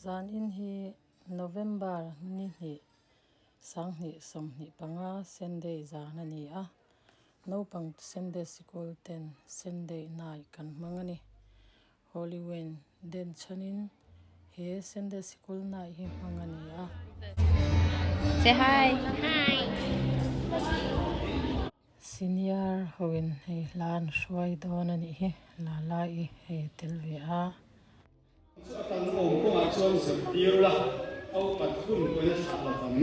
Zanin hi November ni hnih sanghnih 25 Sunday zan a ni a, naupang Sunday sikul ten Sunday nai kan hmang a ni. Holy Wen den chhanin he Sunday sikul nai hi hmang a ni a. Say hi. Hi. Senior hoin hei hla an hruai dawn a nih hi, Lala-i hei a tel ve a. Chu a kal awm kawngah chuan zirtir la, a upat hun pawhin a thlah lo vang.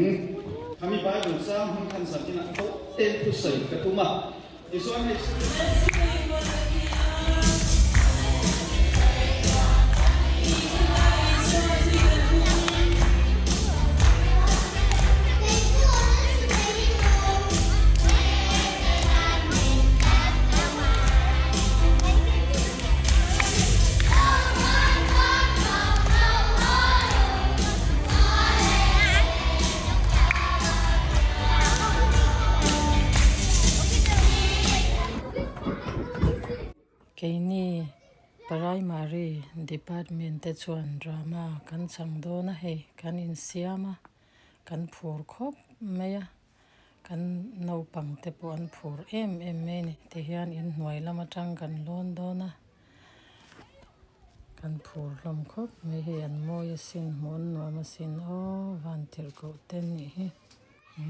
Khami Bible chang hmang khan zantinah tawh te thusawi ka tum a, tichuan hei Keini Primary Department te chuan drama kan chang dawn a hei, kan insiam a, kan phur khawp mai a. Kan naupang te pawh an phur em em mai a ni. Tihian inhnuai lam atang kan lawn dawn a, kan phur hlawm khawp mai hei an mawi asin hmuh an nuam asin aw van tirh koh te nih hi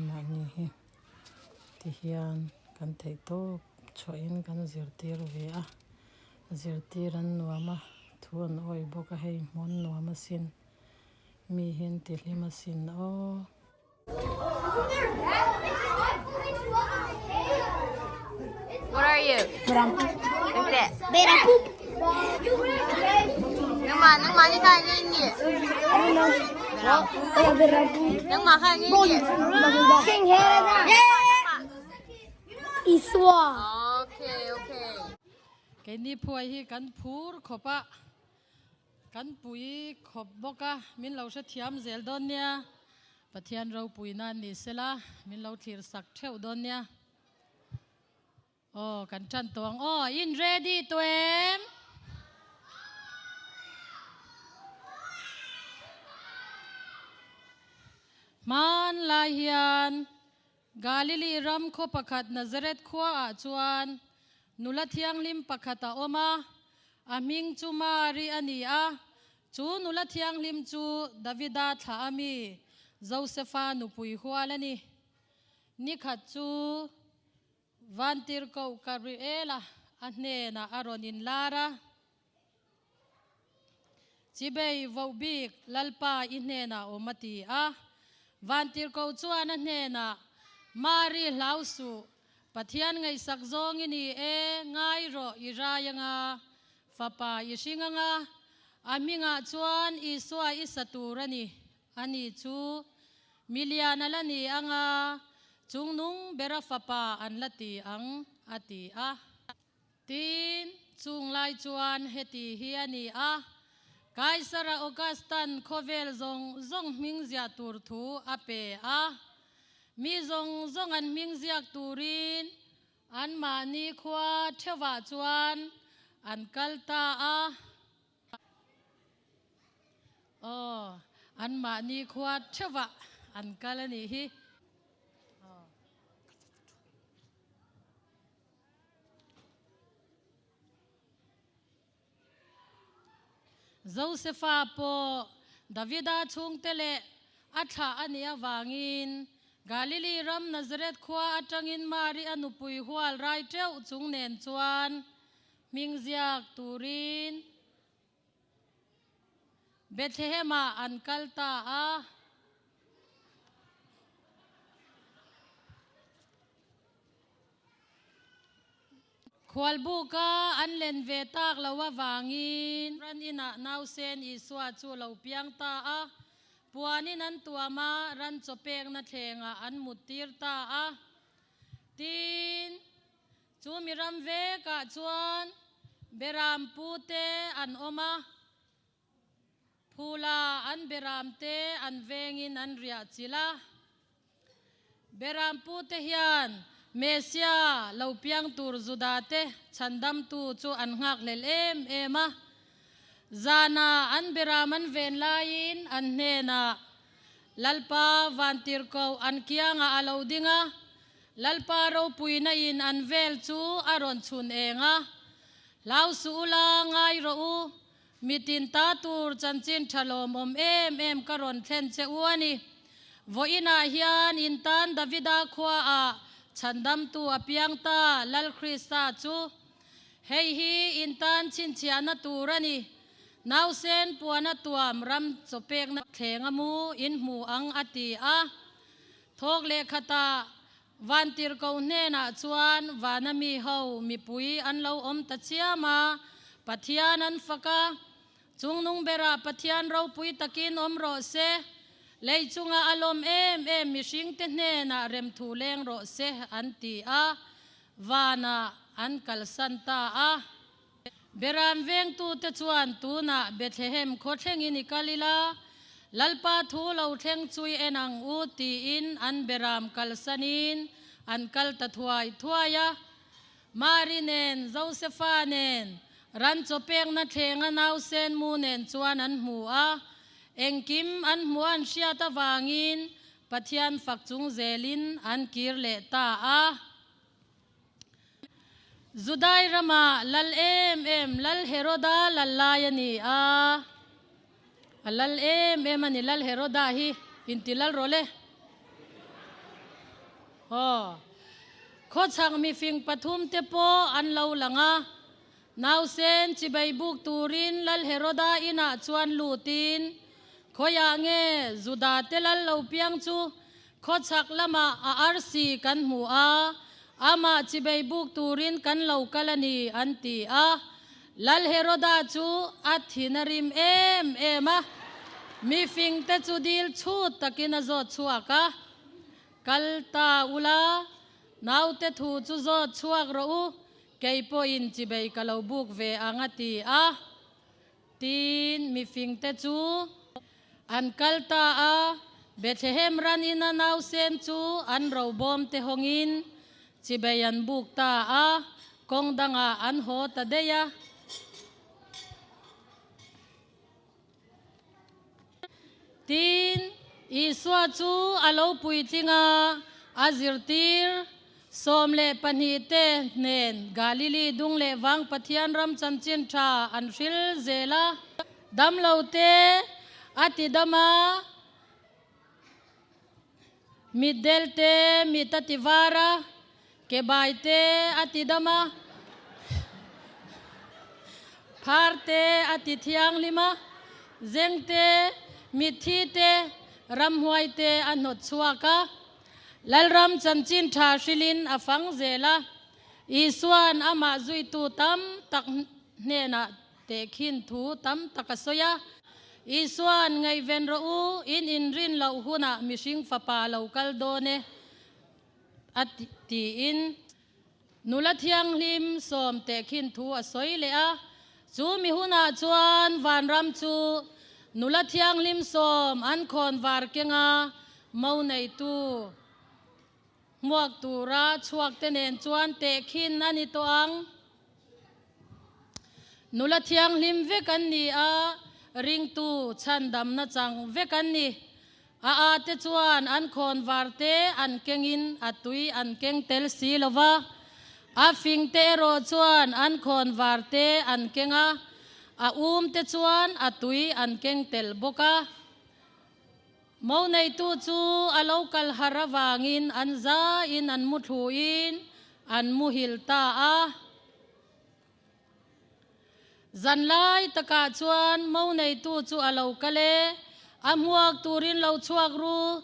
mahni hi tihian kan theih tawp chhuahin kan zirtir ve a, zirtir an nuam a, thu an awih bawk a hei hmuh an nuam asin mi hi an ti hlim asin aw. What are you? Nangmah nangmah ni kha nge ni? Nangmah kha nge ni? Isua. Okay, okay. Keini phuai hi kan phur khawp a, Kan pui khawp bawk a, min lo hrethiam zel dawn nia. Pathian ropui nan ni sela, min lo thlir sak theuh dawn nia. Aw, kan tan tawh ang aw, in ready tawh em? Hmanlai hian Galili ram khaw pakhat Nazareth khuaah chuan nula thianghlim pakhat a awm a, a hming chu Mari a ni a. Chu nula thianghlim chu Davida thlah a mi Josefa nupui hual a ni. Nikhat chu Vantirhkoh Gabriela a hnenah a rawn inlar a. Chibei voh bik Lalpa i hnenah awm a ti a. Vantirhkoh chuan a hnenah, Mari hlau suh, Pathian ngaihsak zawng i ni e, ngai rawh i rai anga, fapa i hring anga, a hmingah chuan Isua i sa tur a ni, ani chu milian a la ni anga, chungnung bera fapa an la ti ang, a ti a. Tin, chung lai chuan heti hi a ni a, Kaisara Augustan khawvel zawng zawng hming ziah tur thu a pe a. Mi zawng zawng an hming ziak turin anmahni khua theuhah chuan an kal ta a. Aw, anmahni khua theuhah an kal a nih hi. Josefa pawh Davida chhungte leh a thlah a nih avangin Galili ram Nazareth khua atangin Mari a nupui hual rai teuh chung nen chuan hming ziak turin Bethlehem-ah an kal ta a. Khualbuka an len ve tak lo avangin ran inah nausen Isua chu lo piang ta a. Puanin an tuam a, ran chaw pekna thlengah an muttir ta a. Tin, Chu mi ram vekah chuan beram pute an awm a, phula an beramte an vengin an riah chilh a. Beram pute hian Messia lo piang tur Judate chhandamtu chu an nghakhlel em em a. Zana an beram an ven laiin an hnenah Lalpa Vantirhkoh an kiangah a lo ding a, Lalpa ropuina in an vel chu a rawn chhun eng a. Hlau suh ula, ngai rawh u, mitin ta tur chanchin tha lawmawm em em ka rawn thlen che u a ni. Vawiinah hian in tan Davida khuaah chhandamtu a piang ta, Lal Krista chu. Hei hi in tan chhinchhiahna tur a ni. Nausen puana tuam ram chawpekna thleng a mu in hmu ang a ti a. Thawk leh khatah Vantirhkoh hnenah chuan vana mi ho mipui an lo awm ta chiam a, Pathian an fak a. Chungnung berah Pathian ropui takin awm rawh se, lei chunga a lawm em em mihringte hnenah remthu leng rawh se an ti a, vanah an kalsan ta a. Beram vengtute chuan tunah Bethlehem khaw thlengin i kal ila, Lalpa thu lo thleng chui en ang u tiin an beram kalsanin an kal ta thuai thuai a. Mari nen, Josefa nen, ran chaw pekna thlenga nausen mu nen chuan an hmu a. Engkim an hmuh an hriat avangin Pathian fak chung zelin an kir leh ta a. Judai rama lal em em Lal Heroda lal lai a ni a, a lal em em a ni Lal Heroda hi inti lal rawh le. Aw, khawchhak mifing pathum te pawh an lo lang a, nausen chibai buk turin Lal Heroda inah chuan lutin khawiah nge Juda te lal lo piang chu Khawchhak lamah a arsi kan hmu a, amah chibei buk turin kan lo kal a ni, an ti a. Lal Heroda chu a thin a rim em em a, mifingte chu dil chhut takin a zawt chhuak a, Kal ta ula, naute thu chu zawt chhuak rawh u, kei pawhin chibei ka lo buk ve ang a ti a. Tin, mifingte chu an kal ta a, Bethlehem ran ina nausen chu an robawm te hawngin chibei an buk ta a, kawng dangah an haw ta daih a. Tin, Isua chu a lo puitling a, a zirtir 12 te hnen Galili dung leh vang Pathian ram chanchin tha an hril zel a. Damlo te a ti dam a, mitdel te mit a ti var a, ke bai te a ti dam a, phar te a ti thianghlim a, zeng te, mitthi te, ramhuai te a hnawt chhuak a. Lalram chanchin tha hrilin a fang zel a, Isua'n amah zuitu tam tak hnenah tehkhin thu tam tak a sawi a. Isua'n, Ngaihven rawh u, in inrin loh hunah mihring fapa lo kal dawn e, a tiin. Nula thianghlim sawm tehkhin thu a sawi leh a, chu mi hunah chuan vanram chu nula thianghlim sawm an khawn var kenga mo neitu hmuak tura chhuak te nen chuan tehkhin a ni tawh ang. Nula thianghlim vek an ni a, ringtu chhandamna chang vek an ni. A a te chuan an khawn var te an kengin a tui an keng tel si lo va, a fing te erawh chuan an khawn var te an keng a, a um te chuan a tui an keng tel bawk a. Mo neitu chu a lo kal har avangin an zaiin an mu thluin an muhil ta a. Zanlai takah chuan mo neitu chu a lo kal e, a hmuak turin lo chhuak ru.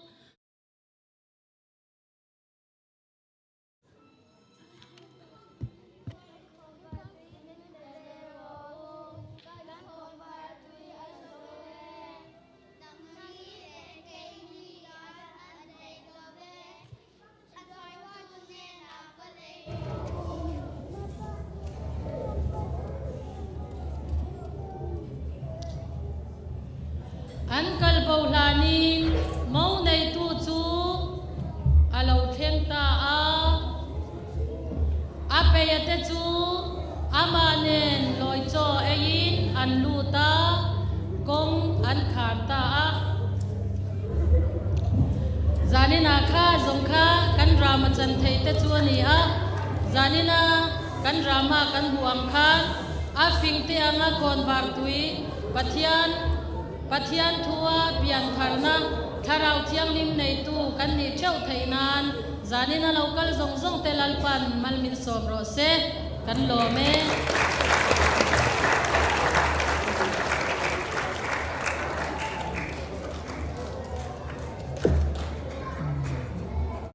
An kal bo hlanin mo neitu chu a lo thleng ta a, a peia te chu amah nen lawi chaw eiin a. an lut a, kawng an khar ta a. Zaninah kha zawng kha kan drama chan theih te chu a ni a, zanina kan drama kan hmuh ang khan a fing te anga khawnvar tui Pathian Pathian thua pian tharna Thlarau Thianghlim neitu kan nih theuh theih nan zanina lo kal zawng zawng te Lalpan mal min sawm rawh se, kan lawm e.